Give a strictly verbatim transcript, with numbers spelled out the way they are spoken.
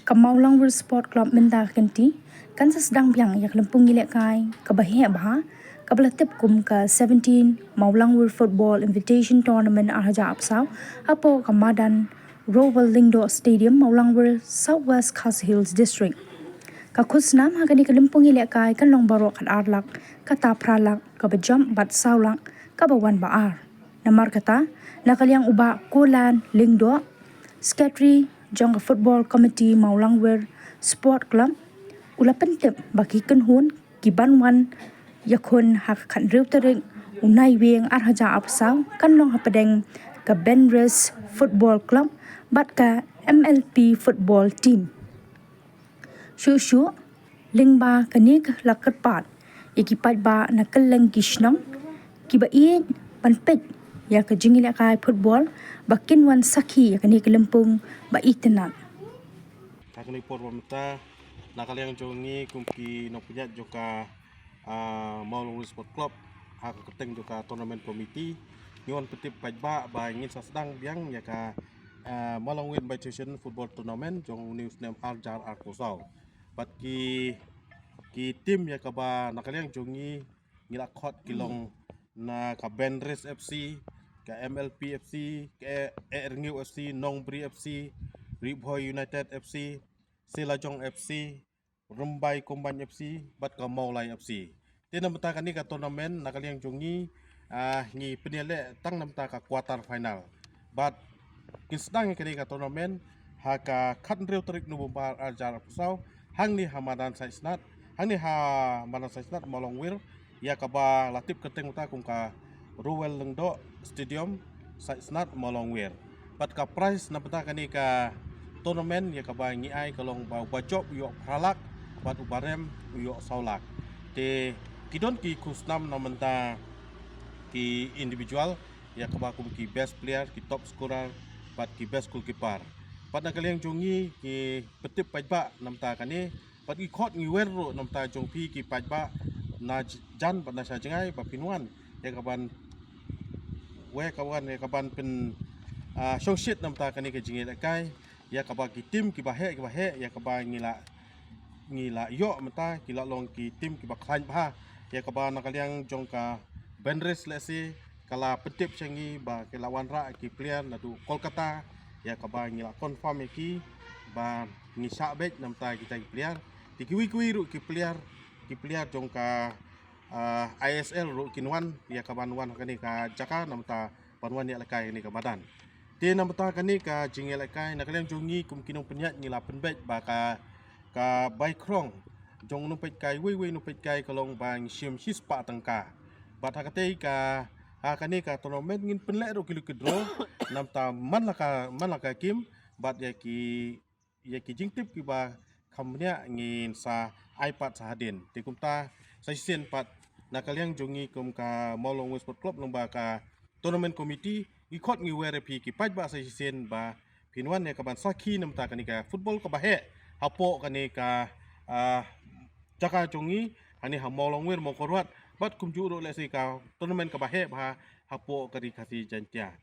Ka Mawlangwir Sport Club mynta ka kynti kan sa sdang biang ïa ka lympung ïalehkai kaba heh bha, kaba la tip kum ka seventeen Mawlangwir Football Invitation Tournament ar hajar arphew saw hapoh ka madan Rowell Lyngdoh Stadium, Mawlangwir, South West Khasi Hills District. Ka khusnam ha kane ka lympung ïalehkai kan long baroh khatar lak, kata phra lak kaba jop bad saw lak kaba wan ba ar. Namar kata, na ka liang u Bah Kulan Lyngdoh, Secretary jong ka Football Committee Mawlangwir Sport Club, u la pyntip ba ki kynhun kiban wan ïakhun ha ka khathynriew tarik u Naiwieng ar hajar arphew saw kan long hapdeng ka Benris Football Club bad ka M L P Football Team. Shuh shuh, lyngba kane ka la kyrpad ïa ki paidbah na kylleng ki shnong kiba ïeit ban peit ïa ka jingïalehkai football ba kin wan sakhi ïa kane ka lympung ba itynnad. Ha kane ka por ba mynta, na ka liang jong ngi kum ki nongpynïaid jong ka, ah, Mawlangwir Sport Club, ha ka kyrteng jong ka Tournament Committee, ngi wan pyntip paidbah ba ngin sa sdang biang ïa ka, ah, Mawlangwir Invitation Football Tournament jong une u snem ar hajar arphew saw. Bad ki, ki team ïa kaba na ka liang jong ngi ngi la khot ki long na ka Benris F C, ka M L P F C, ka E-, Ehrngiew F C, Nongbri F C, Ri Bhoi United F C, Selajong F C, Rymbai Combined F C, bad ka Mawlai F C. Te na bynta kane ka tournament na ka liang jong ngi, ah, ngi pynïaleh tang na bynta ka quarter final. Bad kin sdang ïa kane ka tournament ha ka khathynriew tarik November ar hajar arphew saw, hangne ha madan Saitnat, hangne ha madan Saitnat Mawlangwir, ïa kaba la tip kyrteng mynta kum ka Rowell Lyngdoh Stadium, Saitnat Mawlangwir. Bad ka prize na bynta kane ka tournament ïa kaba ngi ai ka long ba uba jop u ïoh phra lak, bad uba rem u ïoh saw lak. Te ki don ki khusnam na bynta ki individual, ïa kaba kum ki best player, ki top scorer, bad ki best goalkeeper. Bad na ka liang jong ngi ki pyntip paidbah na bynta kane, bad ngi khot ngi wer ruh na bynta jong phi ki paidbah na j-, jan bad na sha jngai ba phin wan ïa kaban, wer kaban, ïa kaban pyn, ah, shongshit na bynta kane ka jingïalehkai, ïa kaba ki team kiba heh kiba heh ïa kaba ngi la, ngi la ïoh mynta ki la long ki team kiba khlaiñ bha, ïa kaba na ka liang jong ka Benris lehse ka la pyntip sha ngi ba ki la wanrah ki player naduh Kolkata, ïa kaba ngi la confirm ïa ki ba ngi shah beit na bynta kita ki player. Te kiwei kiwei ruh ki player, ki player jong ka, ah, I S L ruh kin wan ïa kaban wan ha kane ka jaka na bynta ban wan ïalehkai ha kane ka madan. Te na bynta kane ka jingïalehkai na ka liang jong ngi kum ki nongpynïaid ngi la pynbeit ba ka, ka bai khrong jong u nongpeitkai uwei uwei u nongpeitkai ka long ba ngi shim shispah tyngka. Bad ha katei ka, ha kane ka tournament ngin pynleh ruh ki lucky draw na bynta man la ka, man la ka kim, bad ïa ki, ïa ki jingtip kiba kham bniah ngin sa ai pat sa hadien. Te kumta sa shisien pat na ka liang jong ngi kum ka Mawlangwir Sport Club lyngba ka tournament committee, ngi khot ngi wer ïa phi ki paidbah sa shisien ba phin wan ïa kaban sakhi na bynta kane ka football kaba heh hapoh kane ka, ah, jaka jong ngi, hangne ha Mawlangwir Mawkyrwat, bad kumjuh ruh lehse ka tournament kaba heh bha hapoh ka Ri Khasi Jaiñtia.